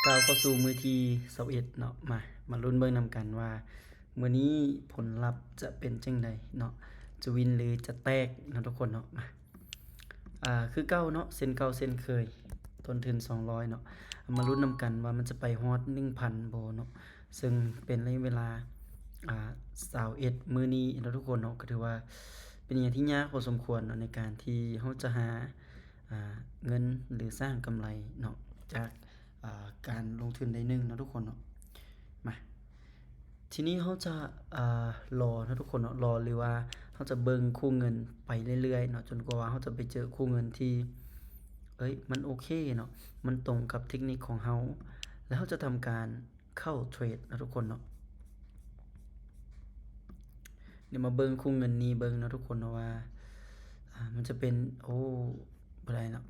ກ້າວເຂົ້າສູ່ມື້ທີຊາວເອັດເນາະ. ມາ ມາລຸ້ນເບິ່ງນຳກັນວ່າມື້ນີ້ຜົນລັບຈະເປັນຈັ່ງໃດເນາະ, ຈະວິນຫຼືຈະແຕກເນາະທຸກຄົນເນາະ. ມາ ອ່າ ຄືເກົ່າເນາະ, ເຊັ່ນເກົ່າເຊັ່ນເຄີຍ, ຕົ້ນທຶນສອງຮ້ອຍເນາະ. ມາລຸ້ນນຳກັນວ່າມັນຈະໄປຮອດໜຶ່ງພັນບໍ່ເນາະ, ເຊິ່ງເປັນໄລຍະເວລາ ອ່າ ຊາວເອັດມື້ນີ້ເນາະທຸກຄົນເນາະ. ກໍຖືວ່າເປັນຫຍັງທີ່ຍາກພໍສົມຄວນເນາະ ໃນການທີ່ເຮົາຈະຫາ ອ່າ ເງິນ ຫຼື ສ້າງກຳໄລເນາະ ຈາກ ອ່າ ການລົງທຶນໄດ້ໜຶ່ງເນາະທຸກຄົນເນາະ. ມາ ທີນີ້ເຮົາຈະ ອ່າ ລໍເນາະທຸກຄົນເນາະ, ລໍ ຫຼືວ່າເຮົາຈະເບິ່ງຄູ່ເງິນໄປເລື້ອຍໆເນາະ ຈົນກວ່າວ່າເຮົາຈະໄປເຈີຄູ່ເງິນທີ່ ເອີຍ ມັນໂອເຄເນາະ, ມັນຕົງກັບເທັກນິກຂອງເຮົາ ແລ້ວເຮົາຈະທຳການເຂົ້າເທຣດເນາະທຸກຄົນເນາະ. ດຽວມາເບິ່ງຄູ່ເງິນນີ້ເບິ່ງເນາະທຸກຄົນເນາະວ່າ ອ່າ ມັນຈະເປັນ ໂອ້ ບໍ່ໄດ້ເນາະ.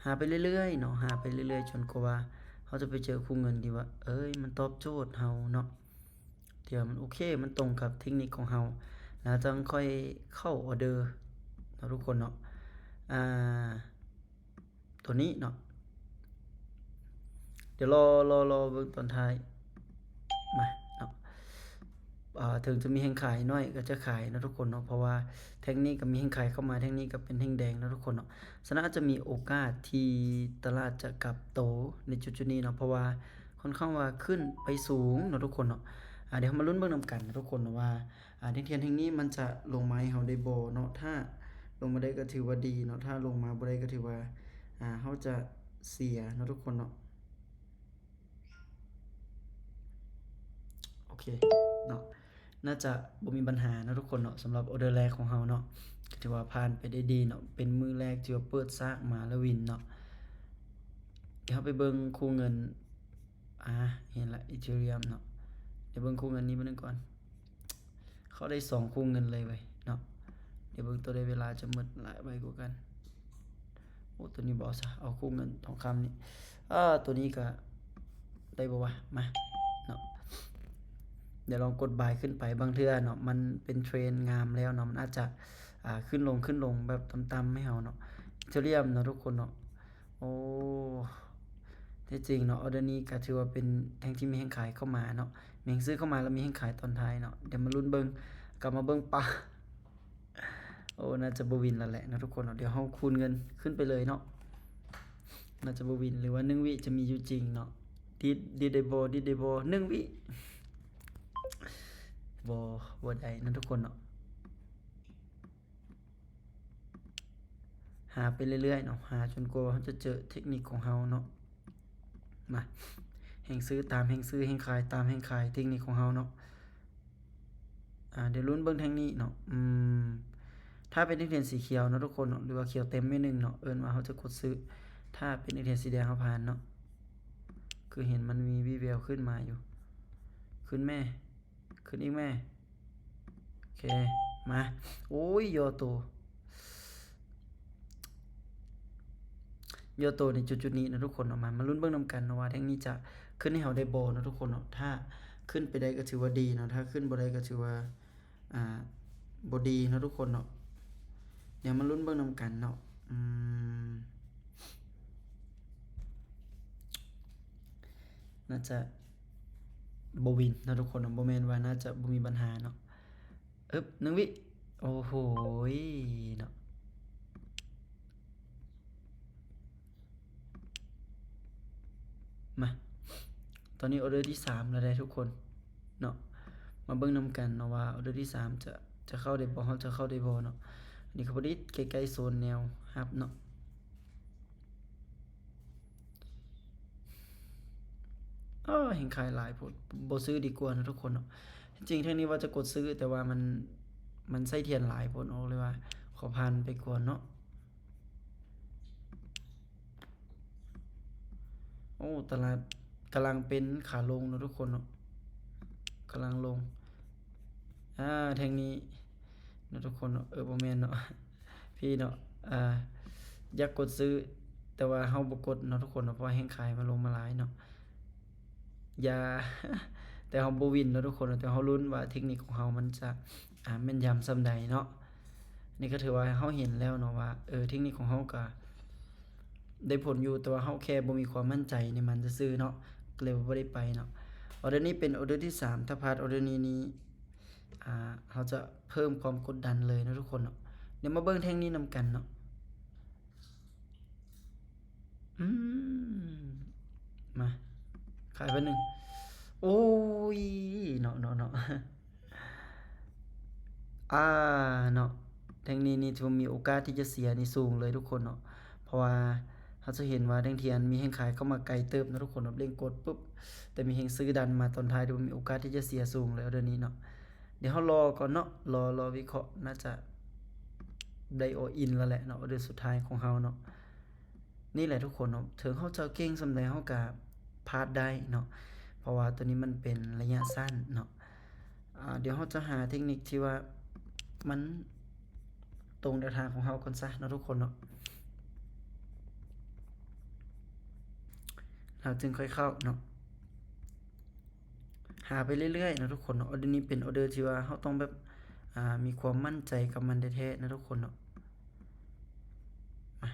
ຫາໄປເລື້ອຍໆເນາະ, ຫາໄປເລື້ອຍໆ ຈົນກວ່າວ່າເຮົາຈະໄປເຈີຄູ່ເງິນທີ່ວ່າ ເອີຍ ມັນຕອບໂຈດເຮົາເນາະ, ທີ່ວ່າມັນໂອເຄ ມັນຕົງກັບເທັກນິກຂອງເຮົາ, ແລ້ວຈັ່ງຄ່ອຍເຂົ້າອໍເດີເນາະທຸກຄົນເນາະ. ອ່າ ຕົວນີ້ເນາະ, ດຽວລໍ ລໍ ລໍເບິ່ງຕອນທ້າຍ. ມາເນາະ, ເຖິງຈະມີແຮງຂາຍໜ້ອຍກໍຈະຂາຍເນາະທຸກຄົນເນາະ, ເພາະວ່າແທ່ງນີ້ກໍມີແຮງຂາຍເຂົ້າມາ, ແທ່ງນີ້ກໍເປັນແທ່ງແດງເນາະທຸກຄົນເນາະ. ສະນັ້ນອາດຈະມີໂອກາດທີ່ຕະຫຼາດຈະກັບໂຕໃນຈຸດໆນີ້ເນາະ, ເພາະວ່າຄ່ອນຂ້າງວ່າຂຶ້ນໄປສູງເນາະທຸກຄົນເນາະ. ອາ ດຽວເຮົາມາລຸ້ນເບິ່ງນຳກັນເນາະທຸກຄົນເນາະວ່າ ອາ ແທ່ງທຽນແທ່ງນີ້ມັນຈະລົງມາໃຫ້ເຮົາໄດ້ບໍ່ເນາະ. ຖ້າລົງມາໄດ້ກໍຖືວ່າດີເນາະ, ຖ້າລົງມາບໍ່ໄດ້ກໍຖືວ່າ ອາ ເຮົາຈະເສຍເນາະທຸກຄົນເນາະ. ໂອເຄເນາະ, ໜ້າຈະບໍ່ມີບັນຫາເນາະທຸກຄົນເນາະ. ສຳລັບອໍເດີແລກຂອງເຮົາເນາະ ກໍຖືວ່າຜ່ານໄປໄດ້ດີເນາະ, ເປັນມື້ແລກທີ່ວ່າເປີດສາກມາແລ້ວວິນເນາະ. ດຽວເຮົາໄປເບິ່ງຄູ່ເງິນ ອາ ເຫັນລະ ອີເທີຣຽມເນາະ. ດຽວເບິ່ງຄູ່ເງິນນີ້ເບິ່ງກ່ອນ, ເຂົ້າໄດ້ສອງຄູ່ເງິນເລີຍເວີຍເນາະ. ດຽວເບິ່ງໂຕໃດເວລາຈະໝົດຫຼາຍໄວກວ່າກັນ. ໂອ້ ໂຕນີ້ບໍ່ເອົາຊະ, ເອົາຄູ່ເງິນທອງຄຳນີ້. ເອີ ໂຕນີ້ກະໄດ້ບໍ່ວະ? ມາເນາະ, ດຽວລອງກົດບາຍຂຶ້ນໄປ. ບາງເທື່ອເນາະ ມັນເປັນເທຣນງາມແລ້ວເນາະ, ມັນອາດຈະ ອາ ຂຶ້ນລົງ ຂຶ້ນລົງແບບຕ່ຳໆໃຫ້ເຮົາເນາະ. ອີເທີຣຽມເນາະທຸກຄົນເນາະ. ໂອ້ ແທ້ຈິງເນາະ, ອໍເດີນີ້ກໍຖືວ່າເປັນແທ່ງທີ່ມີແຮງຂາຍເຂົ້າມາເນາະ, ມີແຮງຊື້ເຂົ້າມາ ແລ້ວມີແຮງຂາຍຕອນທ້າຍເນາະ. ດຽວມາລຸ້ນເບິ່ງ, ກັບມາເບິ່ງປາ. ໂອ້ ໜ້າຈະບໍ່ວິນແລ້ວແຫຼະເນາະທຸກຄົນເນາະ. ດຽວເຮົາຄູນເງິນຂຶ້ນໄປເລີຍເນາະ, ໜ້າຈະບໍ່ວິນ ຫຼືວ່າໜຶ່ງວິຈະມີຢູ່ຈິງເນາະ. ດິດ ດິດໄດ້ບໍ່? ດິດໄດ້ບໍ່? ໜຶ່ງວິ. ບໍ່ ບໍ່ໄດ້ເນາະທຸກຄົນເນາະ. ຫາໄປເລື້ອຍໆເນາະ, ຫາຈົນກວ່າເຮົາຈະເຈີເທັກນິກຂອງເຮົາເນາະ. ມາ ແຮງຊື້ຕາມແຮງຊື້, ແຮງຂາຍຕາມແຮງຂາຍ, ເທັກນິກຂອງເຮົາເນາະ. ອາ ດຽວລຸ້ນເບິ່ງແທ່ງນີ້ເນາະ. ອືມ ຖ້າເປັນແທ່ງທຽນສີຂຽວເນາະທຸກຄົນເນາະ, ຫຼືວ່າຂຽວເຕັມໜ້ອຍໜຶ່ງເນາະ, ເອີ້ນວ່າເຮົາຈະກົດຊື້. ຖ້າເປັນແທ່ງທຽນສີແດງເຮົາຜ່ານເນາະ, ຄືເຫັນມັນມີວີແວວຂຶ້ນມາຢູ່. ຂຶ້ນແມ່. ຂຶ້ນອີກແມ່. ໂອເຄ ມາ. ໂອ້ຍ ຍໍໂຕ ຍໍໂຕໃນຈຸດໆນີ້ເນາະທຸກຄົນເນາະ. ມາ ມາລຸ້ນເບິ່ງນຳກັນເນາະວ່າແທ່ງນີ້ຈະຂຶ້ນໃຫ້ເຮົາໄດ້ບໍ່ເນາະທຸກຄົນເນາະ. ຖ້າຂຶ້ນໄປໄດ້ກໍຖືວ່າດີເນາະ, ຖ້າຂຶ້ນບໍ່ໄດ້ກໍຖືວ່າ ອ່າ ບໍ່ດີເນາະທຸກຄົນເນາະ. ດຽວມາລຸ້ນເບິ່ງນຳກັນເນາະ. ອືມ ໜ້າຈະບໍ່ວິນເນາະທຸກຄົນເນາະ, ບໍ່ແມ່ນວ່າໜ້າຈະບໍ່ມີບັນຫາເນາະ. ອຶບ ໜຶ່ງວິ. ໂອ້ໂຫຍເນາະ. ມາ ຕອນນີ້ອໍເດີທີສາມແລ້ວເດ້ທຸກຄົນເນາະ. ມາເບິ່ງນຳກັນເນາະວ່າອໍເດີທີສາມຈະ ຈະເຂົ້າໄດ້ບໍ່, ເຮົາຈະເຂົ້າໄດ້ບໍ່ເນາະ. ອັນນີ້ກໍພໍດີໃກ້ໆໂຊນແນວຮັບເນາະ. ເອີ ແຮງຂາຍຫຼາຍໂພດ, ບໍ່ຊື້ດີກວ່າເນາະທຸກຄົນເນາະ. ທີ່ຈິງແທ່ງນີ້ວ່າຈະກົດຊື້ ແຕ່ວ່າມັນ ມັນໃຊ້ທຽນຫຼາຍໂພດ, ອອກເລີຍວ່າຂໍຜ່ານໄປກ່ອນເນາະ. ໂອ້ ຕະຫຼາດກຳລັງເປັນຂາລົງເນາະທຸກຄົນເນາະ, ກຳລັງລົງ. ອາ ແທ່ງນີ້ເນາະທຸກຄົນເນາະ, ເອີ ບໍ່ແມ່ນເນາະ. ພີ້ເນາະ ອ່າ ຢາກກົດຊື້ ແຕ່ວ່າເຮົາບໍ່ກົດເນາະທຸກຄົນເນາະ, ເພາະວ່າແຮງຂາຍມັນລົງມາຫຼາຍເນາະ. ຢ່າ ແຕ່ເຮົາບໍ່ວິນເນາະທຸກຄົນເນາະ, ແຕ່ເຮົາລຸ້ນວ່າເທັກນິກຂອງເຮົາມັນຈະ ອ່າ ແມ່ນຢຳສ່ຳໃດເນາະ. ນີ້ກໍຖືວ່າເຮົາເຫັນແລ້ວເນາະວ່າ ເອີ ເທັກນິກຂອງເຮົາກໍ ໄດ້ຜົນຢູ່ ແຕ່ວ່າເຮົາແຄ່ບໍ່ມີຄວາມໝັ້ນໃຈໃນມັນຊື່ໆເນາະ ກໍເລີຍວ່າບໍ່ໄດ້ໄປເນາະ. ອໍເດີນີ້ເປັນອໍເດີທີສາມ ຖ້າພາດອໍເດີນີ້ນີ້ ອ່າ ເຮົາຈະເພີ່ມຄວາມກົດດັນເລີຍເນາະທຸກຄົນເນາະ. ດຽວມາເບິ່ງແທ່ງນີ້ນຳກັນເນາະ. ອືມ ມາ ຂາຍໄປໜຶ່ງ. ໂອ້ຍ ເນາະ ເນາະ ເນາະ ອ່າ ເນາະ ແທ່ງນີ້ນີ້ຖືວ່າມີໂອກາດທີ່ຈະເສຍນີ້ສູງເລີຍທຸກຄົນເນາະ ເພາະວ່າເຮົາຈະເຫັນວ່າແທ່ງທຽນມີແຮງຂາຍເຂົ້າມາໄກເຕີບເນາະທຸກຄົນເນາະ. ເລັ່ງກົດປຶບ ແຕ່ມີແຮງຊື້ດັນມາຕອນທ້າຍ ຖືວ່າມີໂອກາດທີ່ຈະເສຍສູງເລີຍອໍເດີນີ້ເນາະ. ດຽວເຮົາລໍກ່ອນເນາະ ລໍ ລໍວິເຄາະ ໜ້າຈະໄດ້ອໍອິນແລ້ວແຫຼະເນາະ ອໍເດີສຸດທ້າຍຂອງເຮົາເນາະ. ນີ້ແຫຼະທຸກຄົນເນາະ ເຖິງເຮົາຈະເກັ່ງສ່ຳໃດ ເຮົາກະພາດໄດ້ເນາະ ເພາະວ່າໂຕນີ້ມັນເປັນໄລຍະສັ້ນເນາະ. ອ່າ ດຽວເຮົາຈະຫາເຕັກນິກທີ່ວ່າມັນຕົງແນວທາງຂອງເຮົາກ່ອນຊະເນາະທຸກຄົນເນາະ ເຮົາຈຶ່ງຄ່ອຍເຂົ້າເນາະ. ຫາໄປເລື້ອຍໆເນາະທຸກຄົນເນາະ. ອໍເດີນີ້ເປັນອໍເດີທີ່ວ່າເຮົາຕ້ອງແບບ ອ່າ ມີຄວາມໝັ້ນໃຈກັບມັນແທ້ໆເນາະທຸກຄົນເນາະ. ມາ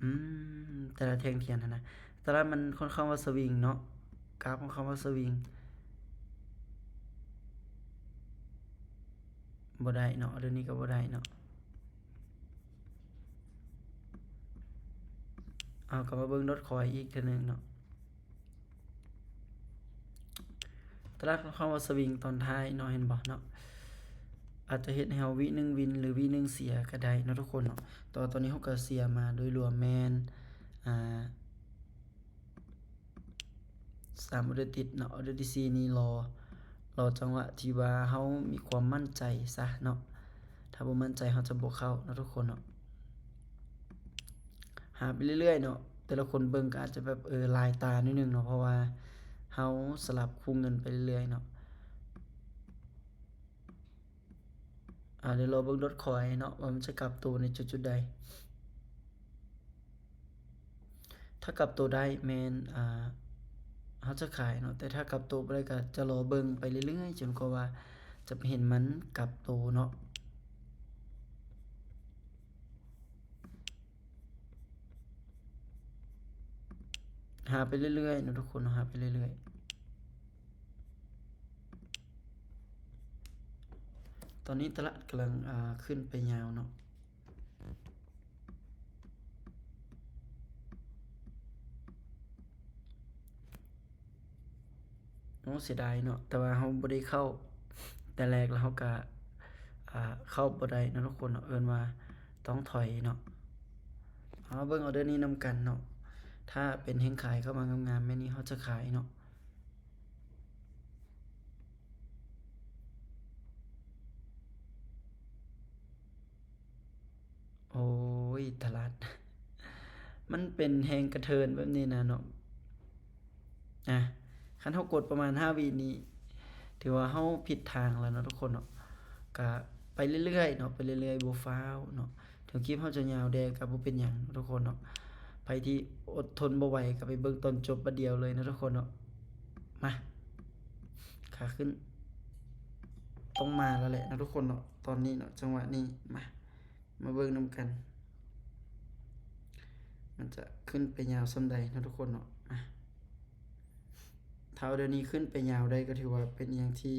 ອືມ ແຕ່ລະແທ່ງທຽນຫັ້ນນະ ຕະຫຼາດມັນຄ່ອນຂ້າງວ່າສະວິງເນາະ ກາຟຄ່ອນຂ້າງວ່າສະວິງ. ບໍ່ໄດ້ເນາະ ອໍເດີນີ້ກໍບໍ່ໄດ້ເນາະ. ເອົາ ກໍມາເບິ່ງດອດຄອຍອີກເທື່ອໜຶ່ງເນາະ. ຕະຫຼາດຄ່ອນຂ້າງວ່າສະວິງຕອນທ້າຍເນາະ ເຫັນບໍ່ເນາະ ອາດຈະເຮັດໃຫ້ເຮົາວິໜຶ່ງວິນ ຫຼື ວິໜຶ່ງເສຍກໍໄດ້ເນາະທຸກຄົນເນາະ. ແຕ່ວ່າຕອນນີ້ເຮົາກໍເສຍມາໂດຍລວມແມ່ນ ອ່າ ສາມອໍເດີຕິດເນາະ. ອໍເດີທີສີ່ນີ້ລໍ ລໍຈັງຫວະທີ່ວ່າເຮົາມີຄວາມໝັ້ນໃຈຊະເນາະ ຖ້າບໍ່ໝັ້ນໃຈເຮົາຈະບໍ່ເຂົ້າເນາະທຸກຄົນເນາະ. ຫາໄປເລື້ອຍໆເນາະ ແຕ່ລະຄົນເບິ່ງກໍອາດຈະແບບ ເອີ ລາຍຕາໜ້ອຍໜຶ່ງເນາະ ເພາະວ່າເຮົາສະຫຼັບຄູ່ເງິນໄປເລື້ອຍໆເນາະ. ອາ ດຽວລໍເບິ່ງດອດຄອຍເນາະ ວ່າມັນຈະກັບໂຕໃນຈຸດໆໃດ. ຖ້າກັບໂຕໄດ້ແມ່ນ ອ່າ ເຮົາຈະຂາຍເນາະ ແຕ່ຖ້າກັບໂຕບໍ່ໄດ້ກໍຈະລໍເບິ່ງໄປເລື້ອຍໆ ຈົນກວ່າວ່າຈະໄປເຫັນມັນກັບໂຕເນາະ. ຫາໄປເລື້ອຍໆເນາະທຸກຄົນເນາະ ຫາໄປເລື້ອຍໆ. ຕອນນີ້ຕະຫຼາດກຳລັງ ອ່າ ຂຶ້ນໄປຍາວເນາະ. ໂອ້ ເສຍດາຍເນາະ ແຕ່ວ່າເຮົາບໍ່ໄດ້ເຂົ້າແຕ່ແລກ ແລ້ວເຮົາກະ ອ່າ ເຂົ້າບໍ່ໄດ້ເນາະທຸກຄົນເນາະ ເອີ້ນວ່າຕ້ອງຖອຍເນາະ. ເຮົາມາເບິ່ງອໍເດີນີ້ນຳກັນເນາະ ຖ້າເປັນແຮງຂາຍເຂົ້າມາງາມໆແບບນີ້ ເຮົາຈະຂາຍເນາະ. ໂອ້ຍ ຕະຫຼາດ ມັນເປັນແຮງກະເທີນແບບນີ້ນະເນາະ. ອາ ຄັນເຮົາກົດປະມານຫ້າວິນີ້ ຖືວ່າເຮົາຜິດທາງແລ້ວເນາະທຸກຄົນເນາະ. ກະໄປເລື້ອຍໆເນາະ ໄປເລື້ອຍໆ ບໍ່ຟ້າວເນາະ. ເຖິງຄລິບເຮົາຈະຍາວແດ່ກໍບໍ່ເປັນຫຍັງເນາະທຸກຄົນເນາະ. ໃຜທີ່ອົດທົນບໍ່ໄຫວກໍໄປເບິ່ງຕອນຈົບບາດດຽວເລີຍເນາະທຸກຄົນເນາະ. ມາ ຂາຂຶ້ນ ຕ້ອງມາແລ້ວແຫຼະເນາະທຸກຄົນເນາະ ຕອນນີ້ເນາະ ຈັງຫວະນີ້. ມາ ມາເບິ່ງນຳກັນ ມັນຈະຂຶ້ນໄປຍາວສ່ຳໃດເນາະທຸກຄົນເນາະ. ມາ ຖ້າອໍເດີນີ້ຂຶ້ນໄປຍາວໄດ້ ກໍຖືວ່າເປັນອີ່ຫຍັງທີ່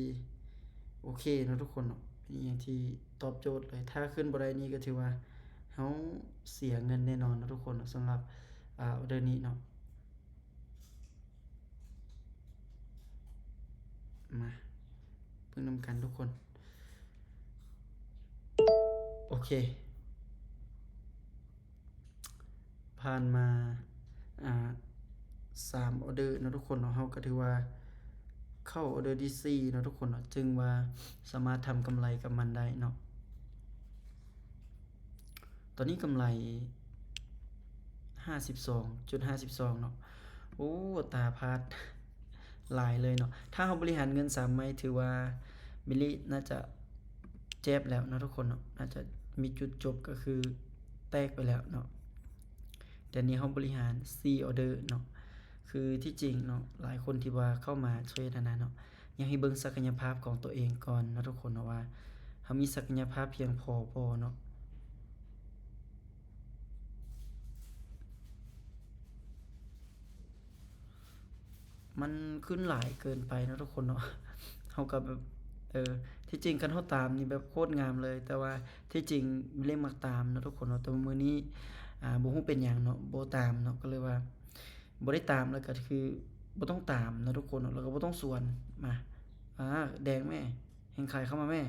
ໂອເຄເນາະທຸກຄົນເນາະ ເປັນອີ່ຫຍັງທີ່ຕອບໂຈດເລີຍ. ຖ້າຂຶ້ນບໍ່ໄດ້ນີ້ ກໍຖືວ່າເຮົາເສຍເງິນແນ່ນອນເນາະທຸກຄົນເນາະ ສຳລັບ ອ່າ ອໍເດີນີ້ເນາະ. ມາເບິ່ງນຳກັນທຸກຄົນ. ໂອເຄ ຜ່ານມາ ອ່າ ສາມອໍເດີເນາະທຸກຄົນເນາະ ເຮົາກໍຖືວ່າເຂົ້າອໍເດີທີສີ່ເນາະທຸກຄົນເນາະ ຈຶ່ງວ່າສາມາດທຳກຳໄລກັບມັນໄດ້ເນາະ. ຕອນນີ້ກຳໄລຫ້າສິບສອງຈຸດຫ້າສິບສອງເນາະ. ໂອ້ ອັດຕາພາດຫຼາຍເລີຍເນາະ. ຖ້າເຮົາບໍລິຫານເງິນສາມໄມ້ ຖືວ່າບິລລີ່ໜ້າຈະແຈບແລ້ວເນາະທຸກຄົນເນາະ ໜ້າຈະມີຈຸດຈົບ ກໍຄືແຕກໄປແລ້ວເນາະ. ແຕ່ນີ້ເຮົາບໍລິຫານສີ່ອໍເດີເນາະ. ຄືທີ່ຈິງເນາະ ຫຼາຍຄົນທີ່ວ່າເຂົ້າມາເທຣດຫັ້ນນະເນາະ ຢາກໃຫ້ເບິ່ງສັກກະຍະພາບຂອງຕົວເອງກ່ອນເນາະທຸກຄົນເນາະ ວ່າເຮົາມີສັກກະຍະພາບພຽງພໍບໍ່ເນາະ. ມັນຂຶ້ນຫຼາຍເກີນໄປເນາະທຸກຄົນເນາະ. ເຮົາກໍແບບ ເອີ ທີ່ຈິງຄັນເຮົາຕາມນີ້ແບບໂຄດງາມເລີຍ ແຕ່ວ່າທີ່ຈິງບໍ່ໄດ້ມັກຕາມເນາະທຸກຄົນເນາະ. ແຕ່ວ່າມື້ນີ້ ອ່າ ບໍ່ຮູ້ເປັນຫຍັງເນາະ ບໍ່ຕາມເນາະ ກໍເລີຍວ່າບໍ່ໄດ້ຕາມ ແລ້ວກໍຄືບໍ່ຕ້ອງຕາມເນາະທຸກຄົນເນາະ ແລ້ວກໍບໍ່ຕ້ອງສວນ. ມາ ອ່າ ແດງແມ້ ແຮ່ງຂາຍເຂົ້າມາແມ້.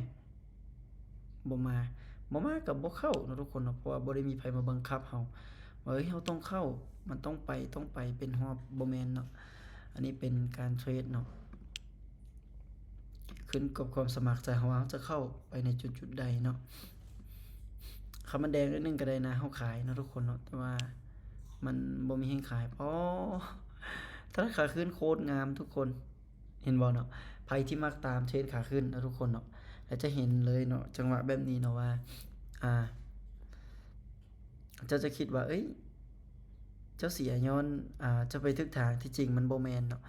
ບໍ່ມາ ບໍ່ມາກໍບໍ່ເຂົ້າເນາະທຸກຄົນເນາະ ເພາະວ່າບໍ່ໄດ້ມີໃຜມາບັງຄັບເຮົາວ່າ ເອີຍ ເຮົາຕ້ອງເຂົ້າ ມັນຕ້ອງໄປ ຕ້ອງໄປເປັນຮອບ ບໍ່ແມ່ນເນາະ. ອັນນີ້ເປັນການເທຣດເນາະ ຂຶ້ນກັບຄວາມສະໝັກໃຈເຮົາວ່າເຮົາຈະເຂົ້າໄປໃນຈຸດໆໃດເນາະ. ຄັນມັນແດງໜ້ອຍໜຶ່ງກໍໄດ້ນະ ເຮົາຂາຍເນາະທຸກຄົນເນາະ ແຕ່ວ່າມັນບໍ່ມີແຮງຂາຍ. ອໍ ຕະຫຼາດຂາຂຶ້ນໂຄດງາມທຸກຄົນ. ເຫັນບໍ່ເນາະ ໃຜທີ່ມັກຕາມເທຣນຂາຂຶ້ນເນາະທຸກຄົນເນາະ ແລ້ວຈະເຫັນເລີຍເນາະ ຈັງຫວະແບບນີ້ເນາະວ່າ ອ່າ ເຈົ້າຈະຄິດວ່າ ເອີຍ ເຈົ້າເສຍຍ້ອນ ອ່າ ເຈົ້າໄປຖືກທາງ. ທີ່ຈິງມັນບໍ່ແມ່ນເນາະ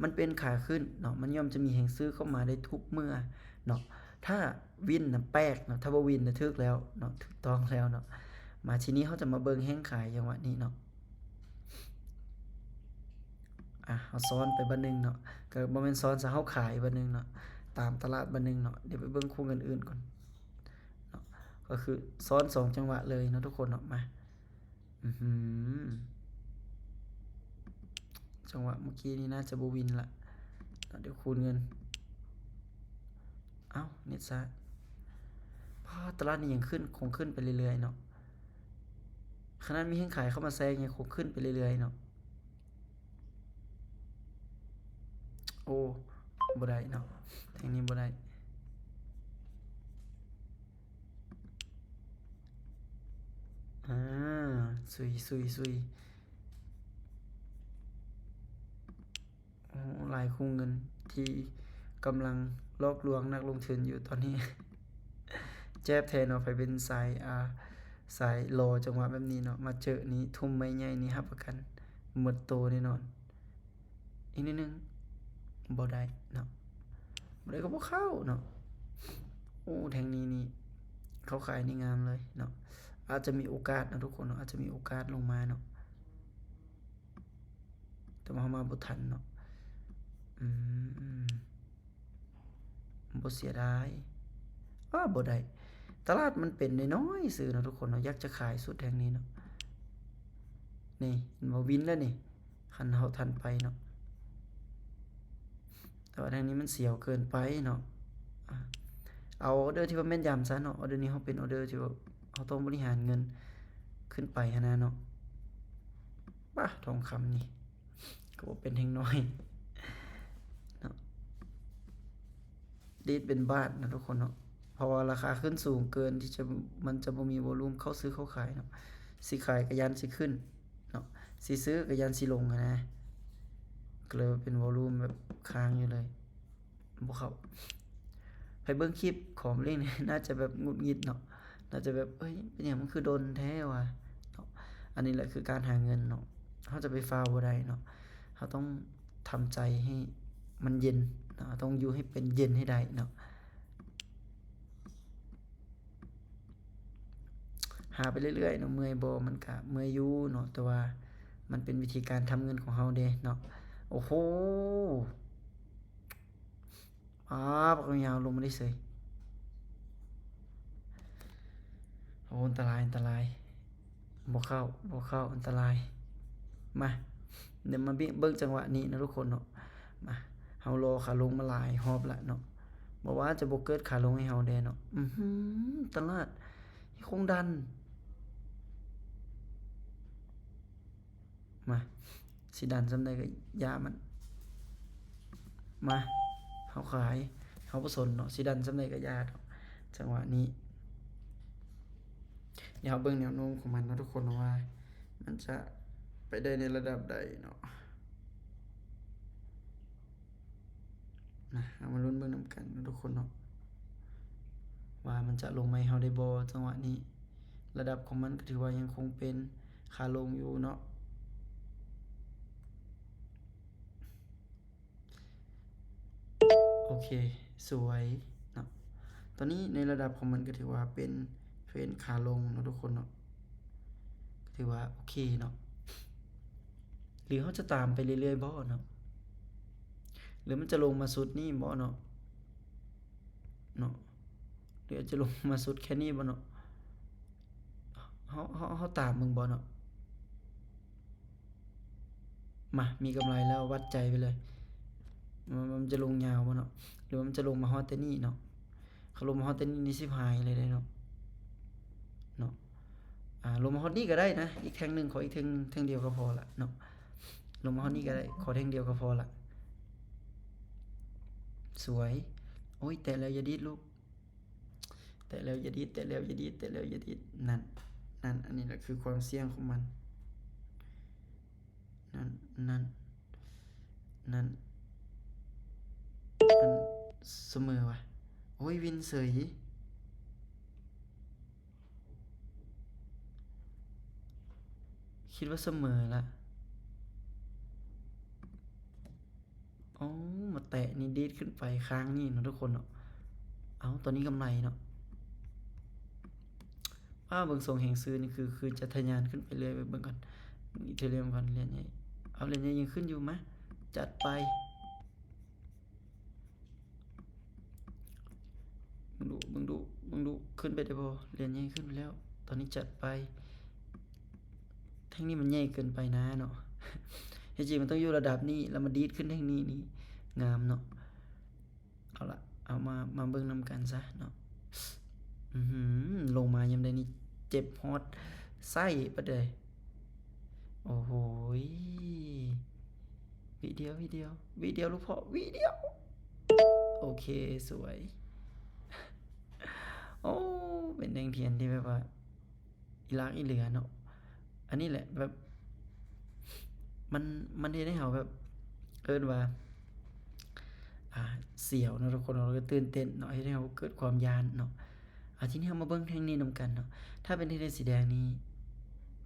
ມັນເປັນຂາຂຶ້ນເນາະ ມັນຍ່ອມຈະມີແຮງຊື້ເຂົ້າມາໄດ້ທຸກເມື່ອເນາະ. ຖ້າວິນນະແປກເນາະ ຖ້າບໍ່ວິນນະຖືກແລ້ວເນາະ ຖືກຕ້ອງແລ້ວເນາະ. ມາ ທີນີ້ເຮົາຈະມາເບິ່ງແຮງຂາຍຈັງຫວະນີ້ເນາະ. ອ່ະ ເຮົາຊ້ອນໄປບາດໜຶ່ງເນາະ ກໍບໍ່ແມ່ນຊ້ອນຊະ ເຮົາຂາຍບາດໜຶ່ງເນາະ ຕາມຕະຫຼາດບາດໜຶ່ງເນາະ. ດຽວໄປເບິ່ງຄູ່ເງິນອື່ນກ່ອນເນາະ ກໍຄືຊ້ອນສອງຈັງຫວະເລີຍເນາະທຸກຄົນເນາະ. ມາ ອືຫື ຈັງຫວະເມື່ອກີ້ນີ້ໜ້າຈະບໍ່ວິນລະເນາະ. ດຽວຄູນເງິນ ເອົ້າ ເນັດຊ້າ. ປ້າ ຕະຫຼາດນີ້ຍັງຂຶ້ນ ຄົງຂຶ້ນໄປເລື້ອຍໆເນາະ. ຂະໜາດມີແຮງຂາຍເຂົ້າມາແຊກຍັງຄົງຂຶ້ນໄປເລື້ອຍໆເນາະ. ໂອ້ ບໍ່ໄດ້ເນາະ ແທ່ງນີ້ບໍ່ໄດ້. ອ່າ ຊຸຍ ຊຸຍ ຊຸຍ. ໂອ້ ຫຼາຍຄູ່ເງິນທີ່ກຳລັງຫຼອກລວງນັກລົງທຶນຢູ່ຕອນນີ້. ແຈບແທ້ເນາະ ໃຜເປັນສາຍ ອ່າ ສາຍລໍຈັງຫວະແບບນີ້ເນາະ ມາເຈີນີ້ທຸ່ມໄມ້ໃຫຍ່ນີ້ຮັບປະກັນໝົດໂຕແນ່ນອນ. ອີກນິດໜຶ່ງ ບໍ່ໄດ້ເນາະ ບໍ່ໄດ້ກໍບໍ່ເຂົ້າເນາະ. ໂອ້ ແທ່ງນີ້ນີ້ເຂົ້າຂາຍນີ້ງາມເລີຍເນາະ. ອາດຈະມີໂອກາດເນາະທຸກຄົນເນາະ ອາດຈະມີໂອກາດລົງມາເນາະ. ແຕ່ວ່າເຮົາມາບໍ່ທັນເນາະ. ອືມ ບໍ່ເສຍດາຍ. ອ້າ ບໍ່ໄດ້. ຕະຫຼາດມັນເປັນນ້ອຍໆຊື່ເນາະທຸກຄົນເນາະ. ຢາກຈະຂາຍສຸດແຫ່ງນີ້ເນາະ. ນີ້ ເຫັນບໍ່? ວິນແລ້ວນີ້ ຄັນເຮົາທັນໄປເນາະ. ແຕ່ວ່າທາງນີ້ມັນສຽວເກີນໄປເນາະ. ອາ ເອົາອໍເດີທີ່ວ່າແມ່ນຢຳຊະເນາະ. ອໍເດີນີ້ເຮົາເປັນອໍເດີທີ່ວ່າເຮົາຕ້ອງບໍລິຫານເງິນຂຶ້ນໄປຫັ້ນນະເນາະ. ປາ ທອງຄຳນີ້ກໍບໍ່ເປັນແຮງນ້ອຍເນາະ. ດີດເປັນບາດນະທຸກຄົນເນາະ. ເພາະວ່າລາຄາຂຶ້ນສູງເກີນທີ່ຈະ ມັນຈະບໍ່ມີວອລຸ່ມເຂົ້າຊື້ເຂົ້າຂາຍເນາະ. ຊິຂາຍກໍຢ້ານຊິຂຶ້ນເນາະ ຊິຊື້ກໍຢ້ານຊິລົງຫັ້ນນະ. ກໍເລີຍວ່າເປັນວອລຸ່ມແບບຄ້າງຢູ່ເລີຍ ບໍ່ເຂົ້າ. ໃຜເບິ່ງຄລິບຂອງເລກນີ້ ໜ້າຈະແບບຫງຸດຫງິດເນາະ. ໜ້າຈະແບບ ເອີຍ ເປັນຫຍັງມັນຄືດົນແທ້ວະເນາະ. ອັນນີ້ແຫຼະຄືການຫາເງິນເນາະ. ເຮົາຈະໄປຟ້າວບໍ່ໄດ້ເນາະ. ເຮົາຕ້ອງທຳໃຈໃຫ້ມັນເຢັນເນາະ. ເຮົາຕ້ອງຢູ່ໃຫ້ເປັນເຢັນໃຫ້ໄດ້ເນາະ. ຫາໄປເລື້ອຍໆເນາະ. ເມື່ອຍບໍ່? ມັນກະເມື່ອຍຢູ່ເນາະ ແຕ່ວ່າມັນເປັນວິທີການທຳເງິນຂອງເຮົາເດ້ເນາະ. ໂອ້ໂຫ ອາ ບັກຍາວລົງມາໄດ້ເສີຍ. ໂອ້ ອັນຕະລາຍ ອັນຕະລາຍ. ບໍ່ເຂົ້າ ບໍ່ເຂົ້າ ອັນຕະລາຍ. ມາ ດຽວມາເບິ່ງ ເບິ່ງຈັງຫວະນີ້ນະທຸກຄົນເນາະ. ມາ ເຮົາລໍຂາລົງມາຫຼາຍຮອບລະເນາະ. ບໍ່ວ່າຈະບໍ່ເກີດຂາລົງໃຫ້ເຮົາແດ່ເນາະ. ອືຫື ຕະຫຼາດຍັງຄົງດັນ. ມາ ຊິດັນສ່ຳໃດກໍຢ່າມັນ. ມາ ເຮົາຂາຍ ເຮົາບໍ່ສົນເນາະ ຊິດັນສ່ຳໃດກໍຢ່າດອກ. ຈັງຫວະນີ້ ດຽວເຮົາເບິ່ງແນວໂນ້ມຂອງມັນເນາະທຸກຄົນເນາະ ວ່າມັນຈະໄປໄດ້ໃນລະດັບໃດເນາະ. ນະ ເຮົາມາລຸ້ນເບິ່ງນຳກັນເນາະທຸກຄົນເນາະ ວ່າມັນຈະລົງມາໃຫ້ເຮົາໄດ້ບໍ່. ຈັງຫວະນີ້ລະດັບຂອງມັນກໍຖືວ່າຍັງຄົງເປັນຂາລົງຢູ່ເນາະ. ໂອເຄ ສວຍເນາະ. ຕອນນີ້ໃນລະດັບຂອງມັນກໍຖືວ່າເປັນເທຣນຂາລົງເນາະທຸກຄົນເນາະ ກໍຖືວ່າໂອເຄເນາະ. ຫຼືເຮົາຈະຕາມໄປເລື້ອຍໆບໍ່ເນາະ? ຫຼືມັນຈະລົງມາສຸດນີ້ບໍ່ເນາະ ເນາະ ຫຼືອາດຈະລົງມາສຸດແຄ່ນີ້ບໍ່ເນາະ? ເຮົາ ເຮົາ ເຮົາຕາມເບິ່ງບໍ່ເນາະ? ມາ ມີກຳໄລແລ້ວ ວັດໃຈໄປເລີຍ ວ່າມັນຈະລົງຍາວບໍ່ເນາະ ຫຼືວ່າມັນຈະລົງມາຮອດແຕ່ນີ້ເນາະ? ຄັນລົງມາຮອດແຕ່ນີ້ນີ້ຊິບຫາຍເລີຍເດ້ເນາະ ເນາະ. ອ່າ ລົງມາຮອດນີ້ກໍໄດ້ນະ ອີກແທ່ງໜຶ່ງ ຂໍອີກແທ່ງໜຶ່ງ ແທ່ງດຽວກໍພໍລະເນາະ ລົງມາຮອດນີ້ກໍໄດ້ ຂໍແທ່ງດຽວກໍພໍລະ. ສວຍ ໂອ້ຍ ແຕະແລ້ວຢ່າດີດລູກ ແຕະແລ້ວຢ່າດີດ ແຕະແລ້ວຢ່າດີດ ແຕະແລ້ວຢ່າດີດ ນັ້ນ ນັ້ນ ອັນນີ້ແຫຼະຄືຄວາມສ່ຽງຂອງມັນ ນັ້ນ ນັ້ນ ນັ້ນ ອັນ ສະເໝີວ່າ ໂອ້ຍ ວິນເສີຍ. ຄິດວ່າສະເໝີລະ ເອົາ ມາແຕະນີ້ດີດຂຶ້ນໄປຂ້າງນີ້ເນາະທຸກຄົນເນາະ. ເອົາ ຕອນນີ້ກຳໄລເນາະ ອ້າ ເບິ່ງຊົງແຮງຊື້ນີ້ ຄື ຄືຈະທະຍານຂຶ້ນໄປເລື້ອຍ. ໄປເບິ່ງກ່ອນ ເບິ່ງອີເທີຣຽມກ່ອນ ຫຼຽນໃຫຍ່ ເອົາ ຫຼຽນໃຫຍ່ຍັງຂຶ້ນຢູ່ ມາ ຈັດໄປ. ເບິ່ງດູ ເບິ່ງດູ ເບິ່ງດູ ຂຶ້ນໄປໄດ້ບໍ່? ຫຼຽນໃຫຍ່ຂຶ້ນໄປແລ້ວ ຕອນນີ້ຈັດໄປ. ແທ່ງນີ້ມັນໃຫຍ່ເກີນໄປນາເນາະ ທີ່ຈິງມັນຕ້ອງຢູ່ລະດັບນີ້ ແລ້ວມາດີດຂຶ້ນແທ່ງນີ້ນີ້ງາມເນາະ. ເອົາລະ ເອົາມາ ມາເບິ່ງນຳກັນຊະເນາະ. ອືຫື ລົງມາຍາມໃດນີ້ເຈັບຮອດໄສ້ປານໃດ. ໂອ້ໂຫຍ ວິດຽວ ວິດຽວ ວິດຽວລູກພໍ່ ວິດຽວ. ໂອເຄ ສວຍ. ໂອ້ ເປັນແທ່ງທຽນທີ່ແບບວ່າອີຫຼາກອີເຫຼືອເນາະ. ອັນນີ້ແຫຼະແບບ ມັນ ມັນເຮັດໃຫ້ເຮົາແບບ ເອີ້ນວ່າ ອ່າ ສຽວເນາະທຸກຄົນເນາະ ແລ້ວກໍຕື່ນເຕັ້ນເນາະ ເຮັດໃຫ້ເຮົາເກີດຄວາມຢ້ານເນາະ. ອ່າ ທີນີ້ເຮົາມາເບິ່ງແທ່ງນີ້ນຳກັນເນາະ. ຖ້າເປັນແທ່ງທຽນສີແດງນີ້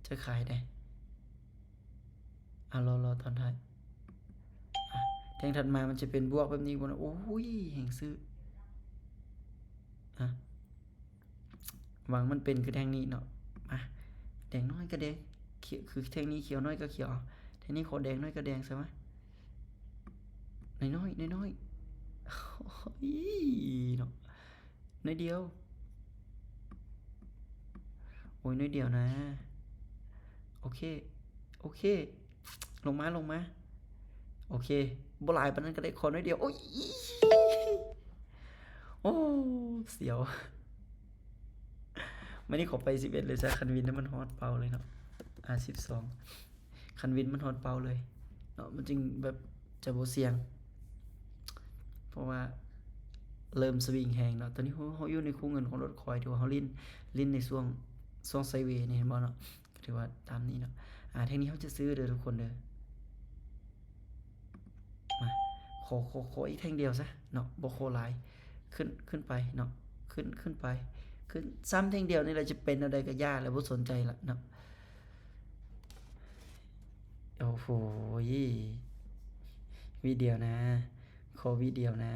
ຈະຂາຍໃດ? ອ່າ ລໍ ລໍຕອນທ້າຍ. ອ່າ ແທ່ງຖັດມາມັນຈະເປັນບວກແບບນີ້ບໍ່ນະ? ໂອ້ຍ ແຮງຊື້. ອ່າ ຫວັງມັນເປັນຄືແທ່ງນີ້ເນາະ. ມາ ແດງນ້ອຍກໍແດງ ຂຽວ ຄືແທ່ງນີ້ຂຽວນ້ອຍກໍຂຽວ. ແທ່ງນີ້ຂໍແດງນ້ອຍກໍແດງຊະມາ. ນ້ອຍໆ ນ້ອຍໆ ໂອ້ຍ ເນາະ. ໜ້ອຍດຽວ ໂອ້ຍ ໜ້ອຍດຽວນະ. ໂອເຄ ໂອເຄ ລົງມາ ລົງມາ. ໂອເຄ ບໍ່ຫຼາຍປານນັ້ນກໍໄດ້ ຂໍໜ້ອຍດຽວ. ໂອ້ຍ ໂອ້ ສຽວ. ມື້ນີ້ຂໍໄປສິບເອັດເລີຍຊະ ຄັນວິນໃຫ້ມັນຮອດເປົ້າເລີຍເນາະ. ອ່າ ສິບສອງ ຄັນວິນມັນຮອດເປົ້າເລີຍເນາະ ມັນຈຶ່ງແບບຈະບໍ່ສ່ຽງ ເພາະວ່າເລີ່ມສະວິງແຮງເນາະ. ຕອນນີ້ເຮົາ ເຮົາຢູ່ໃນຄູ່ເງິນຂອງລົດຄອຍ ຖືວ່າເຮົາຫຼິ້ນ ຫຼິ້ນໃນຊ່ວງ ຊ່ວງໄຊເວນີ້ ເຫັນບໍ່ເນາະ? ກໍຖືວ່າຕາມນີ້ເນາະ. ອ່າ ແທ່ງນີ້ເຮົາຈະຊື້ເດີທຸກຄົນເດີ. ມາ ຂໍ ຂໍ ຂໍອີກແທ່ງດຽວຊະເນາະ ບໍ່ຂໍຫຼາຍ. ຂຶ້ນ ຂຶ້ນໄປເນາະ ຂຶ້ນ ຂຶ້ນໄປ ຂຶ້ນ ຊ້ຳແທ່ງດຽວນີ້ລະ ຈະເປັນແນວໃດກໍຢ່າ ແລ້ວບໍ່ສົນໃຈລະເນາະ. ໂອ້ໂຫ ວິດດຽວນະ ຂໍວິດດຽວນະ.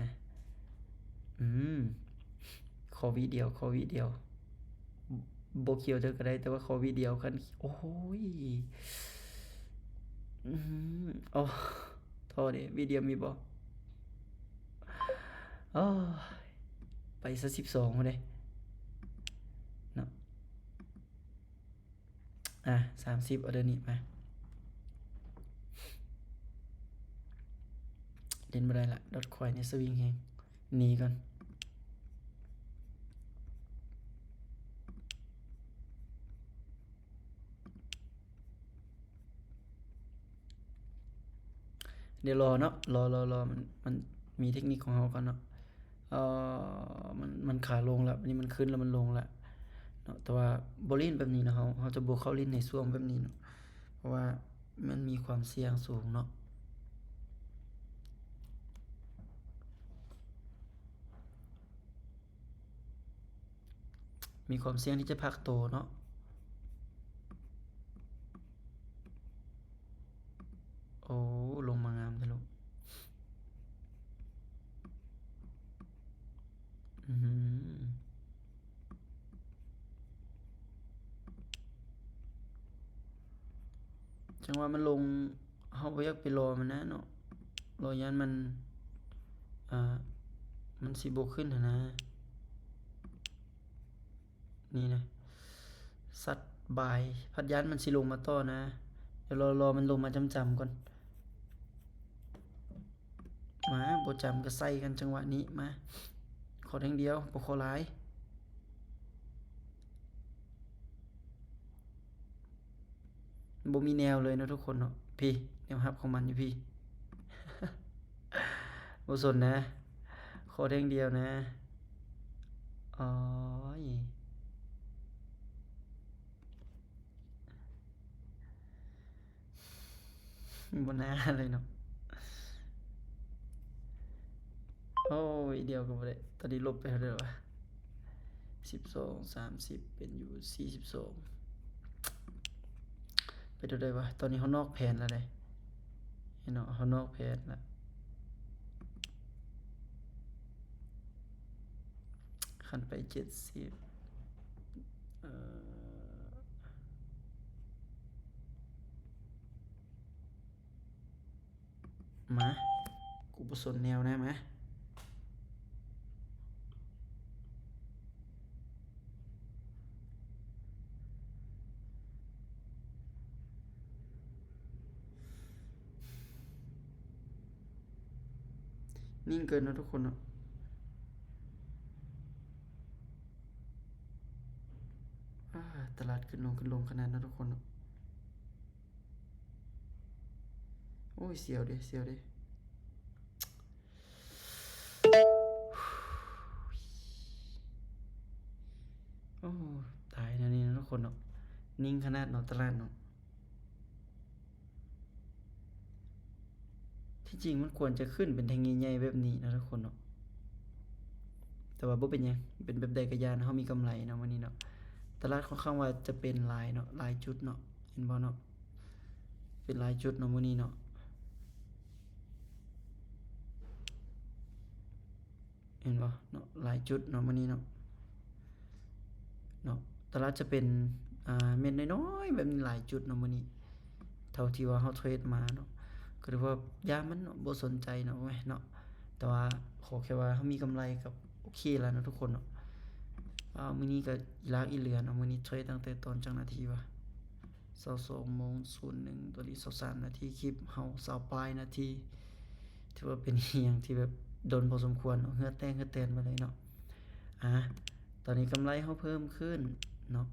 ອືມ ຂໍວິດດຽວ ຂໍວິດດຽວ. ບໍ່ຂຽວເທື່ອກໍໄດ້ ແຕ່ວ່າຂໍວິດດຽວ. ຄັນ ໂອ້ຍ ອືມ ໂອ້ ທໍ່ເດ ວິດດຽວມີບໍ່? ໂອ້ຍ ໄປຊະ ສິບສອງພຸ້ນເດເນາະ. ອ່າ ສາມສິບ ເອົາເດີນີ້ມາ. ຫຼິ້ນບໍ່ໄດ້ລະ ດອດຄອຍນີ້ສະວິງແຮງ. ໜີກ່ອນ ດຽວລໍເນາະ ລໍ ລໍ ລໍ ມັນ ມັນມີເທັກນິກຂອງເຮົາກ່ອນເນາະ. ເອີ ມັນ ມັນຂາລົງລະ ບາດນີ້ມັນຂຶ້ນລະ ມັນລົງລະເນາະ. ແຕ່ວ່າບໍ່ຫຼິ້ນແບບນີ້ເນາະ ເຮົາ ເຮົາຈະບໍ່ເຂົ້າຫຼິ້ນໃນຊ່ວງແບບນີ້ເນາະ ເພາະວ່າມັນມີຄວາມສ່ຽງສູງເນາະ. ມີຄວາມສ່ຽງທີ່ຈະພັກໂຕເນາະ. ໂອ້ ລົງມາງາມແທ້ລູກ. ອືມ ຈັງຫວະມັນລົງ ເຮົາບໍ່ຢາກໄປລໍມັນນະເນາະ ລໍຢ້ານມັນ ອ່າ ມັນຊິບໍ່ຂຶ້ນຫັ້ນນະ. ນີ້ນະ ຊັດບາຍ ພັດຢ້ານມັນຊິລົງມາຕໍ່ນະ. ດຽວລໍ ລໍມັນລົງມາຈ້ຳໆກ່ອນ. ມາ ບໍ່ຈ້ຳກໍໃສ່ກັນຈັງຫວະນີ້. ມາ ຂໍແທ່ງດຽວ ບໍ່ຂໍຫຼາຍ. ບໍ່ມີແນວເລີຍເນາະທຸກຄົນເນາະ. ພີ້ ແນວຮັບຂອງມັນຢູ່ພີ້. ບໍ່ສົນນະ ຂໍແທ່ງດຽວນະ. ໂອ້ຍ ບໍ່ໜ້າເລີຍເນາະ. ໂອ້ຍ ດຽວກໍບໍ່ໄດ້. ຕອນນີ້ລົບໄປເທົ່າໃດແລ້ວວະ? ສິບສອງ ສາມສິບ ເປັນຢູ່ສີ່ສິບສອງ. ໄປເທົ່າໃດວະ? ຕອນນີ້ເຮົານອກແຜນແລ້ວເດ້ ເຫັນເນາະ ເຮົານອກແຜນແລ້ວ. ຄັນໄປເຈັດສິບ ເອີ ມາ ກູບໍ່ສົນແນວນະ. ມາ ນິ່ງເກີນເນາະທຸກຄົນເນາະ. ອາ ຕະຫຼາດຂຶ້ນລົງ ຂຶ້ນລົງຂະໜາດເນາະທຸກຄົນເນາະ. ໂອ້ຍ ສຽວເດ້ ສຽວເດ້. ໂອ້ ຕາຍແນວນີ້ເນາະທຸກຄົນເນາະ. ນິ່ງຂະໜາດເນາະ ຕະຫຼາດເນາະ. ທີ່ຈິງມັນຄວນຈະຂຶ້ນເປັນແທ່ງໃຫຍ່ໆແບບນີ້ເນາະທຸກຄົນເນາະ. ແຕ່ວ່າບໍ່ເປັນຫຍັງ ເປັນແບບໃດກໍຢ່າ ເຮົາມີກຳໄລເນາະມື້ນີ້ເນາະ. ຕະຫຼາດຄ່ອນຂ້າງວ່າຈະເປັນຫຼາຍເນາະ ຫຼາຍຈຸດເນາະ ເຫັນບໍ່ເນາະ. ເປັນຫຼາຍຈຸດເນາະມື້ນີ້ເນາະ ເຫັນບໍ່ເນາະ. ຫຼາຍຈຸດເນາະມື້ນີ້ເນາະ ເນາະ. ຕະຫຼາດຈະເປັນ ອ່າ ເມັດນ້ອຍໆແບບນີ້ຫຼາຍຈຸດເນາະມື້ນີ້ ເທົ່າທີ່ວ່າເຮົາເທຣດມາເນາະ. ກໍຖືວ່າຢ່າມັນເນາະ ບໍ່ສົນໃຈເນາະ ເນາະ. ແຕ່ວ່າຂໍແຄ່ວ່າເຮົາມີກຳໄລກໍໂອເຄແລ້ວເນາະທຸກຄົນເນາະ. ອ້າວ ມື້ນີ້ກໍອີຫຼາກອີເຫຼືອເນາະ ມື້ນີ້ເທຣດຕັ້ງແຕ່ຕອນຈັກນາທີວະ? ຊາວສອງໂມງສູນໜຶ່ງ ຕອນນີ້ຊາວສາມນາທີ ຄລິບເຮົາຊາວປາຍນາທີ ຖືວ່າເປັນອີ່ຫຍັງທີ່ແບບດົນພໍສົມຄວນເນາະ ເຫື່ອແຕກເຫື່ອແຕນມາເລີຍເນາະ. ອາ ຕອນນີ້ກຳໄລເຮົາເພີ່ມຂຶ້ນເນາະ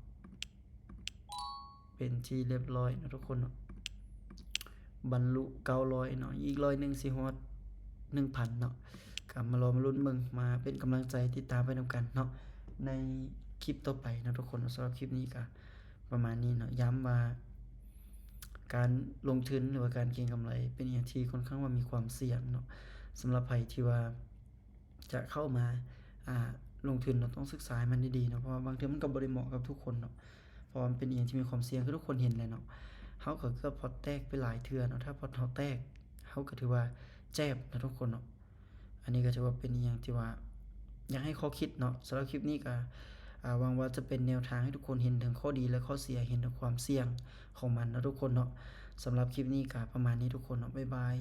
ເປັນທີ່ລຽບຮ້ອຍເນາະທຸກຄົນເນາະ. ບັນລຸເກົ້າຮ້ອຍເນາະ ອີກຮ້ອຍໜຶ່ງຊິຮອດໜຶ່ງພັນເນາະ. ກໍມາລໍມາລຸ້ນເບິ່ງ ມາເປັນກຳລັງໃຈ ຕິດຕາມໄປນຳກັນເນາະ ໃນຄລິບຕໍ່ໄປເນາະທຸກຄົນເນາະ. ສຳລັບຄລິບນີ້ກໍ ປະມານນີ້ເນາະ. ຢ້ຳວ່າການລົງທຶນ ຫຼືວ່າການເກັງກຳໄລ ເປັນອີ່ຫຍັງທີ່ຄ່ອນຂ້າງວ່າມີຄວາມສ່ຽງເນາະ. ສຳລັບໃຜທີ່ວ່າຈະເຂົ້າມາ ອ່າ ລົງທຶນເນາະ ຕ້ອງສຶກສາໃຫ້ມັນດີໆເນາະ ເພາະວ່າບາງເທື່ອມັນກໍບໍ່ໄດ້ເໝາະກັບທຸກຄົນເນາະ ເພາະວ່າມັນເປັນອີ່ຫຍັງທີ່ມີຄວາມສ່ຽງ ຄືທຸກຄົນເຫັນແຫຼະເນາະ. ເຮົາກໍເກືອບພອດແຕກໄປຫຼາຍເທື່ອເນາະ ຖ້າພອດເຮົາແຕກ ເຮົາກໍຖືວ່າເຈັບເນາະທຸກຄົນເນາະ. ອັນນີ້ກໍຖືວ່າເປັນອີ່ຫຍັງທີ່ວ່າ ຢາກໃຫ້ຂໍ້ຄິດເນາະ. ສຳລັບຄລິບນີ້ກໍ ອາ ຫວັງວ່າຈະເປັນແນວທາງໃຫ້ທຸກຄົນເຫັນເຖິງຂໍ້ດີ ແລະ ຂໍ້ເສຍ ເຫັນເຖິງຄວາມສ່ຽງຂອງມັນເນາະທຸກຄົນເນາະ. ສຳລັບຄລິບນີ້ກໍປະມານນີ້ທຸກຄົນເນາະ. ບາຍບາຍ.